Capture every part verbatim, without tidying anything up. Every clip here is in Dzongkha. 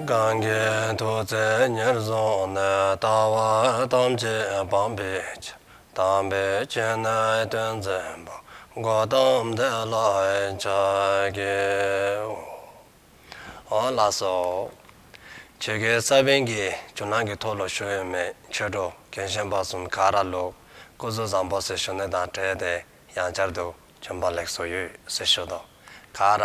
གང་གིས་ཐུགས་བརྩེ་ཉེར་བཟུང་ནས། ལྟ་བ་ཐམས་ཅད་སྤང་བའི་ཕྱིར། དམ་པའི་ཆོས་ནི་སྟོན་མཛད་པ། གཽ་ཏམ་དེ་ལ་ཕྱག་འཚལ་ལོ། ཨོ་ལགས་སོ། ཆོས་ཀྱི་ས་བོན་གྱི་རྒྱུན་ལམ་གྱི་ཐོག་ལུ་བཞུགས་ཡོད་མི་ཆོས་གྲོགས་རྒན་གཞོན་བར་གསུམ་ག་ར་ལུ་སྐུ་གཟུགས་བཟང་པོ་ཟེར་ཞུ་ནི་དང་འབྲེལ་ཏེ་ཡང་བསྐྱར་དུ་བྱོན་པ་ལེགས་སོ་ཡོད་ཟེར་ཞུ་དོ། ག་ར་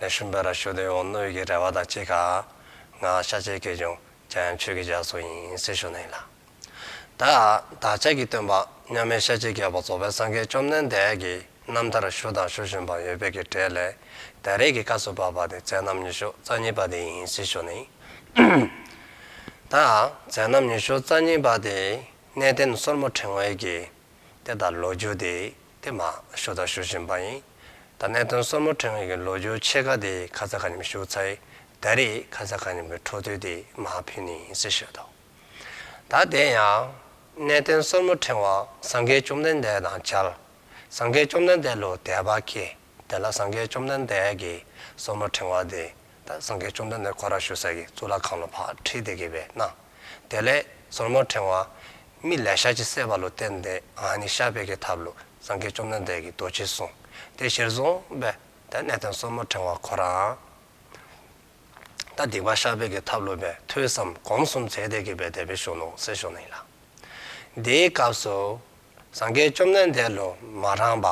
ལེགས་ཤོམ་སྦེ་ར་བཞུགས་ཏེ་འོང་ནི་གི་རེ་བ་དང་གཅིག་ཁར་ང་ཤཱཀྱའི་དགེ་སློང་འཇམ་དབྱངས་ཆོས་ཀྱི་རྒྱ་མཚོ་ཨིན་ཟེར་ཞུ་ནི་ལགས། ད་བདག་ཅག་གི་སྟོན་པ་མཉམ་མེད་ཤཱཀྱའི་རྒྱལ་པོ་རྫོགས་པའི་སངས་རྒྱས་བཅོམ་ལྡན་འདས་ཀྱི་རྣམ་ཐར་ཞུ་དང་ཞུ་བཞིན་པ་ཡོད་པའི་གི་གྲས་ལས་ད་རེས་ཀྱི་སྐབས་སུ་བབ་པ་དེ་མཛད་རྣམ་ཉི་ཤུ་རྩ་གཉིས་པ་དེ་ཨིན་ཟེར་ཞུ་ནི། ད་མཛད་རྣམ་ཉི་ཤུ་རྩ་གཉིས་པ་དེ་གནས་བརྟན་སོར་མོ་ཕྲེང་བའི་གི་ཏེ་ད་ལོ་རྒྱུས་དེ་ཏེ་མ་ཞུ་དང་ཞུ་བཞིན་པ་ཨིན། ད་གནས་བརྟན་སོར་མོ་ཕྲེང་བའི་གི་ལོ་རྒྱུས་ཕྱེད་ཀ་དེ་ཁ་ཙ་ཁ་ཉིནམ་ཞུ་ཚར་ཡི། ད་རེས་ཁ་ཙ་ཁ་ཉིནམ་གི་འཕྲོ་མཐུད་དེ་མ་ཕུལ་ནི་ཨིན་ཟེར་ཞུ་དོ། ད་དེ་ཡང་གནས་བརྟན་སོར་མོ་ཕྲེང་བ་སངས་རྒྱས་བཅོམ་ལྡན་འདས་དང་མཇལ། སངས་རྒྱས་བཅོམ་ལྡན་འདས་ལུ་དད་པ་སྐྱེས། དེ་ལས་སངས་རྒྱས་བཅོམ་ལྡན་འདས་ཀྱིས་སོར་མོ་ཕྲེང་བ་དེ་ད་སངས་རྒྱས་བཅོམ་ལྡན་འདས་ཁོ་ར་བཞུགས་ས་གི་གཙུག་ལག་ཁང་ལུ་ཕར་ཁྲིད་དེ་གི་སྦེ་གནང་། དེ་ལས་སོར་མོ་ཕྲེང་བ་མི་ལེ་ཤ་ཅིག་བསད་པ་ལུ་བརྟེན་ཏེ་ཨ་ནི་བཤགས་པའི་གི་ཐབས་ལུ་སངས་རྒྱས་བཅོམ་ལྡན་འདས་ཀྱིས་རྡོ་རྗེ་བཟུང་། དེ་གཞིར་བཟུང་སྦེ་ད་གནས་བརྟན་སོར་མོ་ཕྲེང་བ་ཁོ་ར་ད་སྡིག་པ་བཤགས་པའི་གི་ཐབས་ལུ་སྦེ་ཐོས་བསམ་སྒོམ་གསུམ་མཛད་དེ་གི་སྦེ་དེ་སྦེ་བཞུགས་ནུག་ཟེར་ཞུ་ནི་ལགས། དེའི་སྐབས་སུ་སངས་རྒྱས་བཅོམ་ལྡན་འདས་ལུ་མ་རངས་པ་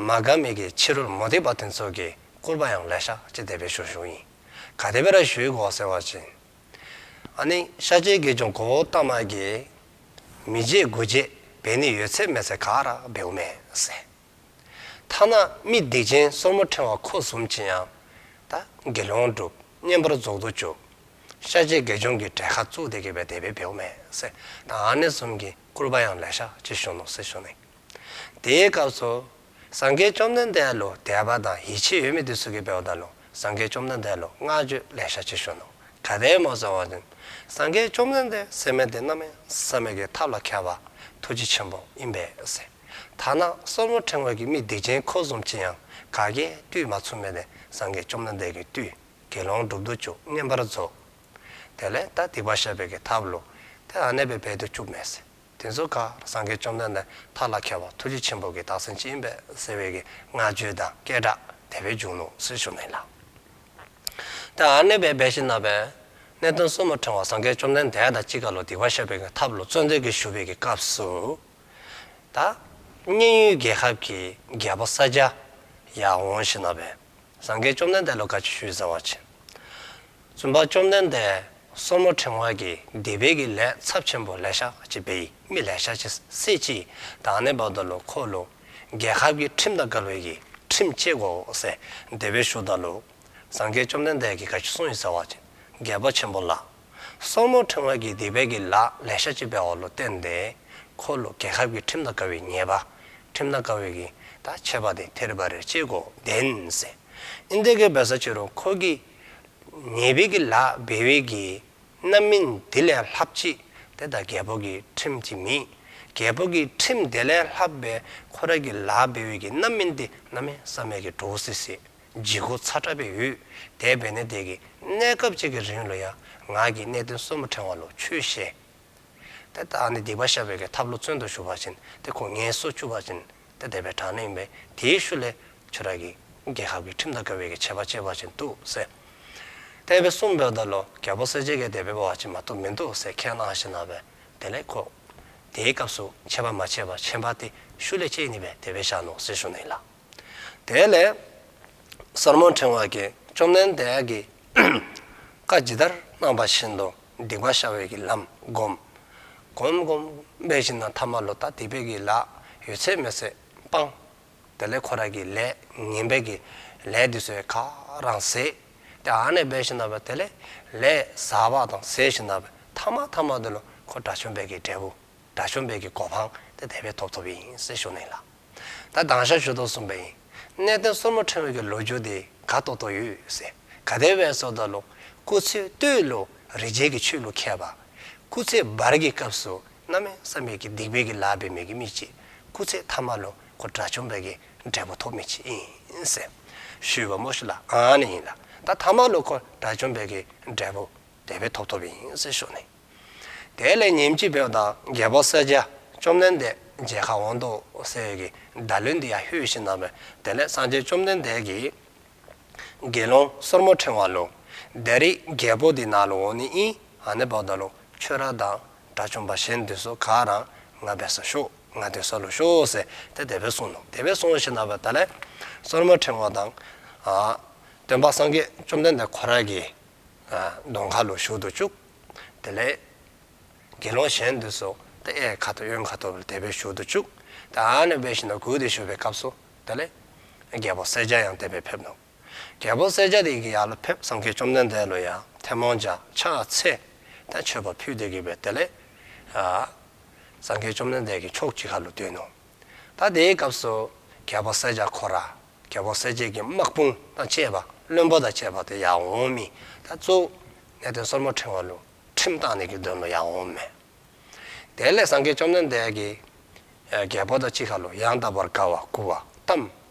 མ་དགའ་མི་གི་ཕྱི་རོལ་མུ་སྟེགས་པ་དེ་ཚུ་གིས་སྐུར་པ་ཡང་ལེ་ཤ་ཅིག་དེ་སྦེ་ཞུ་ཞུཝ་ཨིན། ག་དེ་སྦེ་ར་ཞུ་ཡི་གོ་ཟེར་བ་ཅིན་ཨ་ནི་ཤཱཀྱའི་དགེ་སློང་གཽ་ཏ་མ་གིས་མི་བརྗེད་དགུ་བརྗེད་འབད་ནི་ཡོད་ཚད་མེད་ཚད་ག་ར་འབདཝ་མས་ཟེར། ཐ་ན་མི་སྡིག་ཅན་སོར་མོ་ཕྲེང་བ་ཁོ་བཟུམ་ཅིག་ཡང་ད་དགེ་སློང་སྒྲུབ་བསྙེན་པར་རྫོགས་སུ་བཅུག། ཤཱཀྱའི་དགེ་སློང་གི་གྲལ་ཁར་བཙུགས་ཏེ་གི་སྦེ་དེ་སྦེ་འབདཝ་མས་ཟེར། ད་ཨ་ནི་བཟུམ་གྱི་སྐུར་པ་ཡང་ལེ་ཤ་ཅིག་ཞུ་ནུག་ཟེར་ཞུ་ནི། དེའི་སྐབས་སུ་སངས་རྒྱས་བཅོམ་ལྡན་འདས་ལུ་དད་པ་དང་ཡིད་ཆེས་ཡོད་མི་དེ་ཚུ་གིས་འབདཝ་ད་ལུ་སངས་རྒྱས་བཅོམ་ལྡན་འདས་ལུ་བསྔགས་བརྗོད་ལེ་ཤ་ཅིག་ཞུ་ནུག། ག་དེ་སྨོ་ཟེར་བ་ཅིན་སངས་རྒྱས་བཅོམ་ལྡན་འདས་ཟེར་མི་དེ་གནམ་མེད་ས་མེད་ཀྱི་ཐབས་ལ་མཁས་པ་ཐུགས་རྗེ་ཆེན་པོ་ཨིན་པས་ཟེར། ཐ་ན་སོར་མོ་ཕྲེང་བ་གི་མི་སྡིག་ཅན་ཁོ་བཟུམ་ཅིག་ཡང་ག་གིས་བཏུལ་མ་ཚུགས་མི་དེ་སངས་རྒྱས་བཅོམ་ལྡན་འདས་ཀྱིས་བཏུལ། དགེ་སློང་སྒྲུབ་ཏུ་བཅུག། བསྙེན་པར་རྫོགས། དེ་ལས་ད་སྡིག་པ་བཤགས་པའི་གི་ཐབས་ལུ་ཏེ་ཨ་ནེ་སྦེ་འབད་དུ་བཅུག་མས་ཟེར། དེ་ཚུ་ག་ར་སངས་རྒྱས་བཅོམ་ལྡན་འདས་ཐབས་ལ་མཁས་པ་ཐུགས་རྗེ་ཆེན་པོ་གི་རྟགས་མཚན་ཅིག་ཨིན་པས་ཟེར་བའི་གི་བསྔགས་བརྗོད་དང་སྐད་གྲགས་དེ་སྦེ་བྱུང་ནུག་ཟེར་ཞུ་ནི་ལགས། ད་ཨ་ནེ་སྦེ་འབད་ཞིནམ་ལས་གནས་བརྟན་སོར་མོ་ཕྲེང་བ་སངས་རྒྱས་བཅོམ་ལྡན་འདས་དང་གཅིག་ཁར་ལུ་སྡིག་པ་བཤགས་པའི་གི་ཐབས་ལུ་བརྩོན་འགྲུས་ཀྱིས་ཞུགས་པའི་གི་སྐབས་སུ་ད་མཉན་ཡོད་རྒྱལ་ཁབ་ཀྱི་རྒྱལ་པོ་ས་སྐྱ་ཡར་འོང་ཞིནམ་ལས་སངས་རྒྱས་བཅོམ་ལྡན་འདས་ལུ་ག་ཅི་ཞུ་ཡི་ཟེར་བ་ཅིན། བཙུན་པ་བཅོམ་ལྡན་འདས་སོར་མོ་ཕྲེང་བ་གིས་སྡིག་པའི་གི་ལས་ཚབས་ཆེན་པོ་ལེ་ཤ་ཅིག་འབད་ཡི། མི་ལེ་ཤ་ཅིག་བསད་ཅི། ད་ཨ་ནི་འབདཝ་ད་ལུ་ཁོ་ལུ་རྒྱལ་ཁབ་ཀྱི་ཁྲིམས་དང་འགལ་བའི་གི་ཁྲིམས་བཅད་དགོ་ཟེར་དེ་སྦེ་ཞུཝ་ད་ལུ་སངས་རྒྱས་བཅོམ་ལྡན་འདས་ཀྱིས་ག་ཅི་གསུངས་ཡི་ཟེར་བ་ཅིན། རྒྱལ་པོ་ཆེན་པོ་ལགས། སོར་མོ་ཕྲེང་བ་གིས་སྡིག་པའི་གི་ལཱ་ལེ་ཤ་ཅིག་འབདཝ་ལུ་བརྟེན་ཏེ་ཁོ་ལུ་རྒྱལ་ཁབ་ཀྱི་ཁྲིམས་དང་འགལ་བའི་ཉེས་པ་ཁྲིམས་དང་འགལ་བའི་གི་ད་ཆད་པ་དེ་ཐེར་པ་རེ་བཅད་དགོ་བདེན་ཟེར། ཨིན་དེ་གི་འབད་ས་ཅི་རུང་ཁོ་གིས་ཉེས་པའི་གི་ལཱ་འབད་བའི་གི་རྣམ་སྨིན་དེ་ལས་ལྷགཔ་ཅིག་ཏེ་ད་རྒྱལ་པོ་གི་ཁྲིམས་ཅིག་མེད། རྒྱལ་པོ་གི་ཁྲིམས་དེ་ལས་ལྷག་པའི་ཁོ་ར་གི་ལཱ་འབད་བའི་གི་རྣམ་སྨིན་དེ་གནམ་མེད་ས་མེད་ཀྱི་འདྲོག་སི་སི་ལྗིད་ཁོག་ཚ་དྲགས་སྦེ་ཡོད། དེ་འབད་ནི་དེ་གིས་གནས་སྐབས་ཅིག་གི་རིང་ལུ་ཡང་ང་གིས་གནས་བརྟན་སོར་མོ་ཕྲེང་བ་ལུ་ཆོས་བཤད། ཏེ་ད་ཨ་ནི་སྡིག་པ་བཤགས་པའི་གི་ཐབས་ལུ་བརྩོན་དུ་ཞུགས་པ་ཅིན་ཏེ་ཁོ་ངལ་གསོ་བཅུག་པ་ཅིན་ཏེ་དེ་སྦེ་དྲག་ནི་ཨིན་པས། དེའི་ཤུལ་ལས་ཁྱོད་ར་གི་རྒྱལ་ཁབ་ཀྱི་ཁྲིམས་དང་འགལ་བའི་གི་ཆད་པ་བཅད་པ་ཅིན་བཏུབ་ཟེར། དེ་སྦེ་གསུངསམ་ད་ལུ་རྒྱལ་པོ་ས་སྐྱ་གིས་དེ་སྦེ་འབད་བ་ཅིན་མ་བཏུབ་མིན་འདུག་ཟེར་ཁས་ལེན་ཞིནམ་ལས་དེ་ལས་ཁོ་དེའི་སྐབས་སུ་ཆད་པ་མ་བཅད་པར་ཆད་པ་དེ་ཤུལ་ལས་བཅད་ནི་སྦེ་དེ་སྦེ་བཞག་ནུག་ཟེར་ཞུ་ནི་ལགས། དེ་ལས་སོར་མོ་ཕྲེང་བ་གིས་བཅོམ་ལྡན་འདས་ཀྱིས་བཀའ་ཇི་ལྟར་གནང་བ་བཞིན་དུ་སྡིག་པ་བཤགས་པའི་གི་ལམ་བསྒོམ། བསྒོམ་བསྒོམ་འབད་ཞིནམ་ལས་ཐ་མ་ལུ་ད་སྡིག་པའི་གི་ལཱ་ཡོད་ཚད་མེད་ཚད་སྤངས། དེ་ལས་ཁོ་ར་གི་ལས་ངན་པའི་གི་ལས་དེ་ཚུ་ག་ར་ཟད། ཏེ་ཨ་ནེ་འབད་ཞིནམ་ལས་དེ་ལས་ལས་ཟད་པ་དང་ཟད་ཞིནམ་ལས་ཐ་མ་ཐ་མ་དེ་ལུ་ཁོ་དགྲ་བཅོམ་པའི་གི་འབྲས་བུ་དགྲ་བཅོམ་པའི་གི་གོ་འཕང་དེ་དེ་སྦེ་ཐོབ་ཐོབཔ་ཨིན་ཟེར་ཞུ་ནི་ལགས། ད་མདང་ཞག་ཞུ་དོ་བཟུམ་སྦེ་ཨིན། གནས་བརྟན་སོར་མོ་ཕྲེང་བའི་གི་ལོ་རྒྱུས་དེ་དགའ་ཏོག་ཏོ་ཡོད་ཟེར། ག་དེ་སྦེ་ཟེརཝ་ད་ལུ་སྐུ་ཚེ་སྟོད་ལུ་རིགས་བརྒྱའི་གི་ཆོས་ལུ་མཁས་པ། སྐུ་ཚེ་བར་གྱི་སྐབས་སུ་གནམ་མེད་ས་མེད་ཀྱི་སྡིག་པའི་གི་ལཱ་འབད་མི་གི་མི་ཅིག། སྐུ་ཚེ་ཐ་མ་ལུ་ཁོ་དགྲ་བཅོམ་པའི་གི་འབྲས་བུ་ཐོབ་མི་ཅིག་ཨིན་ཟེར་ཞུ་བ་སྨོ་ཤིག་ལགས། ཨ་ནི་ཨིན་ལགས། ད་ཐ་མ་ལུ་ཁོ་དགྲ་བཅོམ་པའི་གི་འབྲས་བུ་ དེ་སྦེ་ཐོབ་ཐོབཔ་ཨིན་ཟེར་ཞུ་ནི། དེ་ལས་ཉིནམ་ཅིག་འབདཝ་ད་རྒྱལ་པོ་གསལ་རྒྱལ་བཅོམ་ལྡན་འདས་མཇལ་ཁ་འོང་དོ་ཟེར་གྱི་བརྡ་ལན་འདི་ཡང་ལྷོད་ཞིནམ་ལས་དེ་ལས་སངས་རྒྱས་བཅོམ་ལྡན་འདས་ཀྱིས་དགེ་སློང་སོར་མོ་ཕྲེང་བ་ལུ་ད་རིས་རྒྱལ་པོ་འདི་ནཱ་ལུ་འོང་ནི་ཨིན། ཨ་ནི་འབདཝ་ད་ལུ་ཁྱོད་ར་དང་དགྲ་བཅོམ་པ་གཞན་འདི་ཚུ་ག་ར་ང་འབད་སར་ཤོག། ང་སྡོད་ས་ལུ་ཤོག་ཟེར་ཏེ་དེ་སྦེ་གསུངས་ནུག། དེ་སྦེ་གསུངས་ཞིནམ་ལས་དེ་ལས་སོར་མོ་ཕྲེང་བ་དང་ཨ་སྟོན་པ་སངས་རྒྱས་བཅོམ་ལྡན་འདས་ཁོ་ར་གི་ཨ་གདོང་ཁ་ལུ་བཞུགས་ཏེ་བཅུག། དེ་ལས་དགེ་སློང་གཞན་འདི་ཚུ་ཏེ་གཡས་ཁ་ཐུག་གཡོན་ཁ་ཐུག་ལུ་དེ་སྦེ་བཞུགས་ཏེ་བཅུག། ད་ཨ་ནི་སྦེ་ཞིནམ་ལས་སྒུག་སྟེ་བཞུགས་པའི་སྐབས་སུ་དེ་ལས་རྒྱལ་པོ་གསལ་རྒྱལ་ཡང་དེ་སྦེ་ཕེབས་ནུག། རྒྱལ་པོ་གསལ་རྒྱལ་འདི་གིས་ཡར་ལུ་ཕེབས་སངས་རྒྱས་བཅོམ་ལྡན་འདས་ལུ་ཡང་ཐལ་མོ་སྦྱར་ཕྱག་འཚལ་ད་མཆོད་པ་ཕུལ་ཏེ་གི་སྦེ་དེ་ལས་ཨ་སངས་རྒྱས་བཅོམ་ལྡན་འདས་ཀྱི་ཕྱོགས་གཅིག་ཁ་ལུ་སྡོད་ནུག། ད་དེའི་སྐབས་སུ་རྒྱལ་པོ་གསལ་རྒྱལ་ཁོ་ར་རྒྱལ་པོ་གསལ་རྒྱལ་གྱི་དམག་དཔུང་དང་བཅས་པ་བློན་པོ་དང་བཅས་པ་དེ་ཡར་འོང་མི་ད་གཙོ་གནས་བརྟན་སོར་མོ་ཕྲེང་བ་ལུ་ཁྲིམས་བཏང་ནི་གི་དོན་ལུ་ཡར་འོང་མས། དེ་ལས་སངས་རྒྱས་བཅོམ་ལྡན་འདས་ཀྱིས་ཨ་རྒྱལ་པོ་དང་གཅིག་ཁ་ལུ་ཡང་དག་པར་དགའ་བ་མགུ་བ་གཏམ་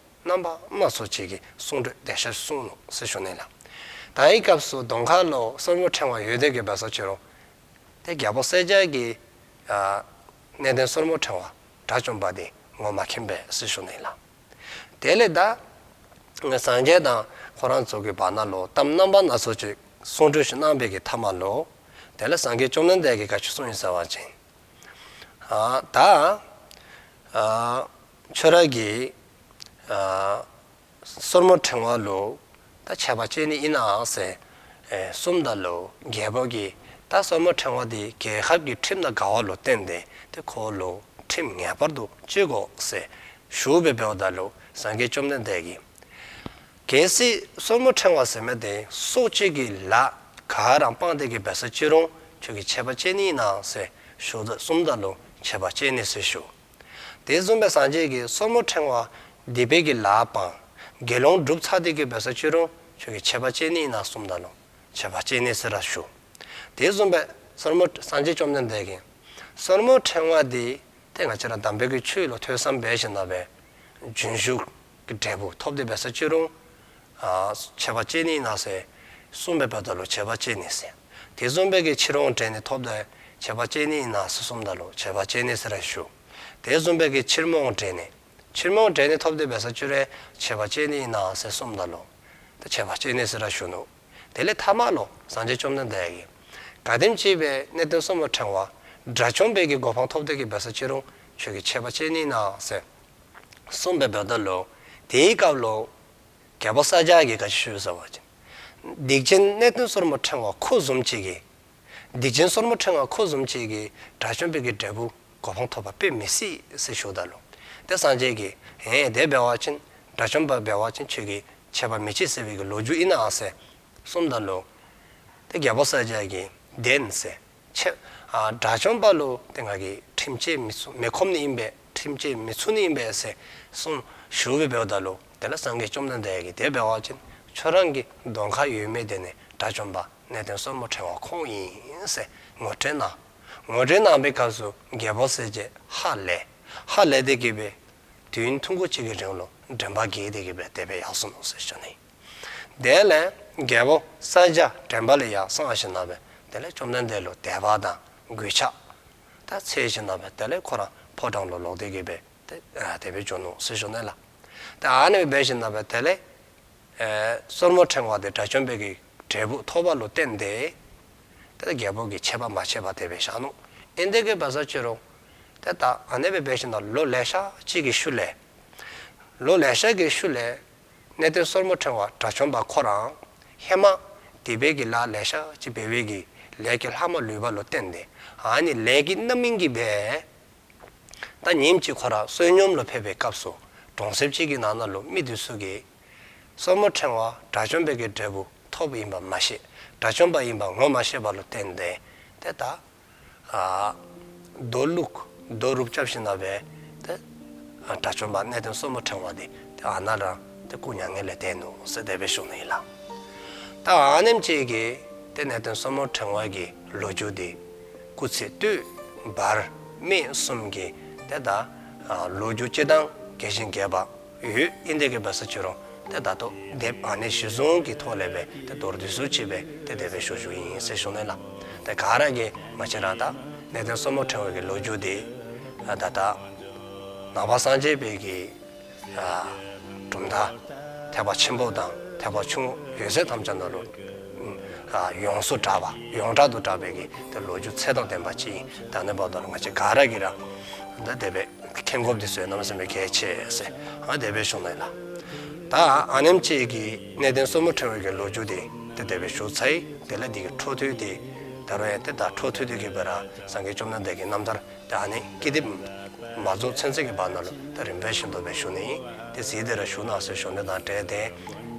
རྣམ་པ་སྣ་ཚོགས་ཅིག་གི་གསུང་སྒྲོས་བདེ་ཤ་གསུངས་ནུག་ཟེར་ཞུ་ནི་ལགས། ད་ཨི་སྐབས་སུ་གདོང་ཁ་ལུ་སོར་མོ་ཕྲེང་བ་ཡོད་དེ་གི་འབད་སོ་ཅི་རུང་ཏེ་རྒྱལ་པོ་གསལ་རྒྱལ་གྱིས་ཨ་གནས་བརྟན་སོར་མོ་ཕྲེང་བ་དགྲ་བཅོམ་པ་དེ་ངོ་མ་མཁྱེན་པས་ཟེར་ཞུ་ནི་ལགས། དེ་ལས་ད་སངས་རྒྱས་དང་ཁོ་ར་ཚུ་གི་བར་ན་ལུ་གཏམ་རྣམ་པ་སྣ་ཚོགས་ཅིག་གསུང་སྒྲོས་ཤིག་གནང་བའི་གི་མཐའ་མ་ལུ་དེ་ལས་སངས་རྒྱས་བཅོམ་ལྡན་འདས་ཀྱིས་ག་ཅི་གསུངས་ཡི་ཟེར་བ་ཅིན་ཨ་ད་ཨ་ཁྱོད་ར་གིས་ཨ་སོར་མོ་ཕྲེང་བ་ལུ་ད་ཆད་པ་བཅད་ནི་ཨིན་ན་ཟེར་ཨེ་གསུངམ་ད་ལུ་རྒྱལ་པོ་གིས་ད་སོར་མོ་ཕྲེང་བ་འདི་རྒྱལ་ཁབ་ཀྱི་ཁྲིམས་དང་འགལ་བ་ལུ་བརྟེན་ཏེ་ཏེ་ཁོ་ལུ་ཁྲིམས་ངེས་པར་དུ་གཅོད་དགོ་ཟེར་ཞུ་སྦེ་འབདཝ་ད་ལུ་སངས་རྒྱས་བཅོམ་ལྡན་འདས་ཀྱིས་གལ་སྲིད་སོར་མོ་ཕྲེང་བ་ཟེར་མི་དེ་སྲོག་གཅོད་ཀྱི་ལཱ་ག་ར་སྤངས་ཏེ་གི་འབད་སོ་ཅི་རུང་ཁྱོད་ཀྱིས་ཆད་པ་བཅད་ནི་ཨིན་ན་ཟེར་ཞུཝ་ད་གསུངམ་ད་ལུ་ཆད་པ་བཅད་ནི་ཟེར་ཞུ། དེ་བཟུམ་སྦེ་སངས་རྒྱས་ཀྱིས་སོར་མོ་ཕྲེང་བ་སྡིག་པའི་གི་ལཱ་སྤངས། དགེ་སློང་སྒྲུབ་ཚར་ཏེ་གི་འབད་སོ་ཅི་རུང་ཁྱོད་ཀྱིས་ཆད་པ་བཅད་ནི་ཨིན་ན་གསུངམ་ད་ལུ་ཆད་པ་བཅད་ནི་ཟེར་ར་ཞུ། དེ་བཟུམ་སྦེ་སོར་མོ་སངས་རྒྱས་བཅོམ་ལྡན་འདས་ཀྱིས་སོར་མོ་ཕྲེང་བ་འདི་ཏེ་ང་བཅས་ར་དམ་པའི་གི་ཆོས་ལུ་ཐོས་བསམ་འབད་ཞིནམ་ལས་སྦེ་རྒྱུན་ཞུགས་ཀྱི་འབྲས་བུ་ཐོབ་སྟེ་འབད་སོ་ཅི་རུང་ཨ་ཆད་པ་བཅད་ནི་ཨིན་ན་ཟེར་གསུངས་པའི་བར་ན་ལུ་ཆད་པ་བཅད་ནི་ཟེར། དེ་བཟུམ་སྦེ་གི་ཕྱིར་འོང་འབྲས་གནས་ཐོབ་སྟེ་ཆད་པ་བཅད་ནི་ཨིན་ན་ཟེར་གསུངམ་ད་ལུ་ཆད་པ་བཅད་ནི་ཟེར་ར་ཞུ། དེ་བཟུམ་སྦེ་གི་ཕྱིར་མི་འོང་འབྲས་གནས་ཕྱིར་མི་འོང་འབྲས་གནས་ཐོབ་སྟེ་འབད་སོ་ཅི་རུང་ཆད་པ་བཅད་ནི་ཨིན་ན་ཟེར་གསུངམ་ད་ལུ་ཏེ་ཆད་པ་བཅད་ནི་ཟེར་ར་ཞུ་ནུག། དེ་ལས་མཐའ་མ་ལུ་སངས་རྒྱས་བཅོམ་ལྡན་འདས་ཀྱིས་ག་དེམ་ཅིག་སྦེ་གནས་བརྟན་སོར་མོ་ཕྲེང་བ་དགྲ་བཅོམ་པའི་གི་གོ་འཕང་ཐོབ་སྟེ་གི་འབད་སོ་ཅི་རུང་ཁྱོད་ཀྱིས་ཆད་པ་བཅད་ནི་ཨིན་ན་ཟེར་གསུངས་པའི་བར་ན་ལུ་དེའི་སྐབས་ལུ་རྒྱལ་པོ་གསལ་རྒྱལ་གྱིས་ག་ཅི་ཞུ་ཟེར་བ་ཅིན་སྡིག་ཅན་གནས་བརྟན་སོར་མོ་ཕྲེང་བ་ཁོ་བཟུམ་ཅིག་གིས་སྡིག་ཅན་སོར་མོ་ཕྲེང་བ་ཁོ་བཟུམ་ཅིག་གིས་དགྲ་བཅོམ་པའི་གི་འབྲས་བུ་གོ་འཕང་ཐོབ་པ་དཔེ་མི་སྲིད་ཟེར་ཞུཝ་ད་ལུ་ཏེ་སངས་རྒྱས་ཀྱིས་ཨེ་དེ་འབད་བ་ཅིན་དགྲ་བཅོམ་པ་འབད་བ་ཅིན་ཁྱོད་ཀྱིས་ཆད་པ་མི་བཅད་ཟེར་བའི་གི་ལོ་རྒྱུས་ཨིན་ན་ཟེར་གསུངམ་ད་ལུ་ཏེ་རྒྱལ་པོ་གསལ་རྒྱལ་གྱིས་བདེན་ཟེར། ཆད་ཨ་དགྲ་བཅོམ་པ་ལུ་ཏེ་ང་གིས་ཁྲིམས་བཅད་མི་ཚུགས་མི་ཁོམ་ནི་ཨིན་པས། ཁྲིམས་བཅད་མི་ཚུགས་ནི་ཨིན་པས་ཟེར་གསུངས་ཞུ་བའི་བར་ན་ལུ་དེ་ལས་སངས་རྒྱས་བཅོམ་ལྡན་འདས་ཀྱིས་དེ་འབད་བ་ཅིན་ཁྱོད་རང་གི་གདོང་ཁར་ཡོད་མི་དེ་ནི་དགྲ་བཅོམ་པ་གནས་བརྟན་སོར་མོ་ཕྲེང་བ་ཁོང་ཨིན་ཟེར་ངོ་སྤྲོད་གནང་། ངོ་སྤྲོད་གནང་བའི་སྐབས་སུ་རྒྱལ་པོ་གསལ་རྒྱལ་ཧ་ལས། ཧ་ལས་ཏེ་གི་སྦེ་དུས་ཡུན་ཐུང་ཀུ་ཅིག་གི་རིང་ལུ་དྲན་པ་བརྒྱལ་ཏེ་གི་སྦེ་དེ་སྦེ་ཡར་སོ་ནུག་ཟེར་ཞུ་ནི། དེ་ལས་རྒྱལ་པོ་གསལ་རྒྱལ་དྲན་པ་ལས་ཡར་སོང་ཞིནམ་ལས་སྦེ་དེ་ལས་བཅོམ་ལྡན་འདས་ལུ་དད་པ་དང་གུས་ཕྱག་ད་འཚལ་ཞིནམ་ལས་སྦེ་དེ་ལས་ཁོ་ར་ཕོ་བྲང་ལུ་ལོག་སྟེ་གི་སྦེ་ཏེ་ཨ་དེ་སྦེ་འགྱོ་ནུག་ཟེར་ཞུ་ནི་ལགས། ད་ཨ་ནི་སྦེ་འབད་ཞིནམ་ལས་སྦེ་དེ་ལས་ཨེ་སོར་མོ་ཕྲེང་བ་དེ་དགྲ་བཅོམ་པའི་གི་འབྲས་བུ་ཐོབ་པ་ལུ་བརྟེན་ཏེ་ཏེ་རྒྱལ་པོ་གིས་ཆད་པ་མ་བཅད་པར་དེ་སྦེ་བཞག་ནུག། ཨིན་དེ་གི་འབད་སོ་ཅི་རུང་ཏེ་ད་ཨ་ནི་སྦེ་འབད་ཞིནམ་ལས་ལོ་ལེ་ཤ་ཅིག་གི་ཤུལ་ལས་ལོ་ལེ་ཤ་གི་ཤུལ་ལས་གནས་བརྟན་སོར་མོ་ཕྲེང་བ་དགྲ་བཅོམ་པ་ཁོ་ར་ཧེ་མ་སྡིག་པའི་གི་ལཱ་ལེ་ཤ་ཅིག་འབད་བའི་གི་ལས་ཀྱི་ལྷག་མ་ལུས་པ་ལུ་བརྟེན་ཏེ་ཨ་ནི་ལས་ཀྱི་རྣམ་སྨིན་གྱིས་སྦེ་ད་ཉིནམ་ཅིག་ཁོ་ར་བསོད་སྙོམས་ལུ་ཕེབས་པའི་སྐབས་སུ་གྲོང་གསེབ་ཅིག་གི་ནང་ན་ལུ་མི་དེ་ཚུ་གིས་སོར་མོ་ཕྲེང་བ་དགྲ་བཅོམ་པའི་གི་འབྲས་བུ་ཐོབ་ཨིན་པ་མ་ཤེས། དགྲ་བཅོམ་པ་ཨིན་པ་ངོ་མ་ཤེས་པ་ལུ་བརྟེན་ཏེ་ཏེ་ད་ཨ་རྡོ་བླུགས་རྡོ་རུབ་རྐྱབ་ཞིནམ་ལས་སྦེ་ཏེ་ཨ་དགྲ་བཅོམ་པ་གནས་བརྟན་སོར་མོ་ཕྲེང་བ་དེ་ཏེ་ཨ་ནཱ་ར་ཏེ་སྐུ་མྱ་ངན་ལས་འདས་ནུག་ཟེར་དེ་སྦེ་ཞུ་ནི་ཨིན་ལགས། ད་ཨ་ནེམ་ཅིག་གིས་ཏེ་གནས་བརྟན་སོར་མོ་ཕྲེང་བ་གི་ལོ་རྒྱུས་དེ་སྐུ་ཚེ་སྟོད་བར་སྨད་གསུམ་གྱི་ཏེ་ད་ཨ་ལོ་རྒྱུས་སྤྱིར་བཏང་རྒྱས་ཤིང་རྒྱས་པ་ཡོད། ཨིན་དེ་གི་འབད་སོ་ཅི་རུང་ ཏེ་ད་ལྟོ་དེབ་ཨ་ནི་གཞི་བཟུང་གི་ཐོག་ལས་སྦེ་ཏེ་མདོར་བསྡུས་སུ་ཅིག་སྦེ་ཏེ་དེ་སྦེ་ཞུ་ཞུཝ་ཨིན་ཟེར་ཞུ་ནི་ལགས། ཏེ་ག་ར་གིས་ང་བཅས་ར་ད་གནས་བརྟན་སོར་མོ་ཕྲེང་བའི་གི་ལོ་རྒྱུས་འདི་ཨ་ད་ལྟ་ནང་པ་སངས་རྒྱས་པའི་གི་ཨ་གྲུབ་མཐའ་ཐེག་པ་ཆེན་པོ་དང་ཐེག་པ་ཆུང་ཡོད་ཚད་ཐམས་ཅད་ནང་ལུ་ཨ་ཡོངས་སུ་གྲགས་པ་ཡོངས་གྲགས་སུ་གྲགས་པའི་གི་ཏེ་ལོ་རྒྱུས་ཚད་དང་ལྡན་པ་ཅིག་ཨིན། ད་ཨ་ནི་འབདཝ་ད་ལུ་ང་བཅས་ག་ར་གིས་ར་ད་དེ་སྦེ་མཁྱེན་དགོཔ་འདི་ཚུ་གནམ་མེད་ས་མེད་གལ་ཆེ་ཟེར་ཨ་དེ་སྦེ་ཞུ་ནི་ལགས། ད་ཨ་ནེམ་ཅིག་གིས་གནས་བརྟན་སོར་མོ་ཕྲེང་བའི་གི་ལོ་རྒྱུས་འདི་ཏེ་དེ་སྦེ་ཞུ་ཚར་ཡི། དེ་ལས་འདི་གི་འཕྲོ་མཐུད་དེ་ད་རུང་ཡང་ཏེ་ད་འཕྲོ་མཐུད་དེ་གི་སྦེ་ར་སངས་རྒྱས་བཅོམ་ལྡན་འདས་ཀྱི་རྣམ་ཐར་ཏེ་ཨ་ནི་ཀི་དེབ་མ་རྫོགས་ཚུན་ཚོད་ཀྱི་བར་ན་ལུ་ཏེ་རིམ་པ་བཞིན་དུ་སྦེ་ཞུ་ནི་ཨིན། ཏེ་གཟིགས་ཏེ་ར་བཞུགས་གནང་ཟེར་ཞུ་ནི་དང་འབྲེལ་ཏེ་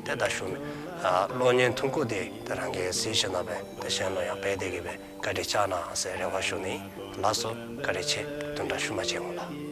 ཏེ་ད་ཞུ་མི་ཨ་གློག་བརྙན་ཐུང་ཀུ་འདི་ཏེ་རང་གིས་གཟིགས་ཞིནམ་ལས་ཏེ་གཞན་ལུ་ཡང་སྤེལ་ཏེ་གི་སྦེ་བཀའ་དྲིན་བསྐྱང་གནང་ཟེར་རེ་བ་ཞུ་ནི་ཨིན། ལགས་སོ། བཀའ་དྲིན་ཆེ། བདུན་ཕྲག་ཤུལ་མ་མཇལ་འོང་ལགས།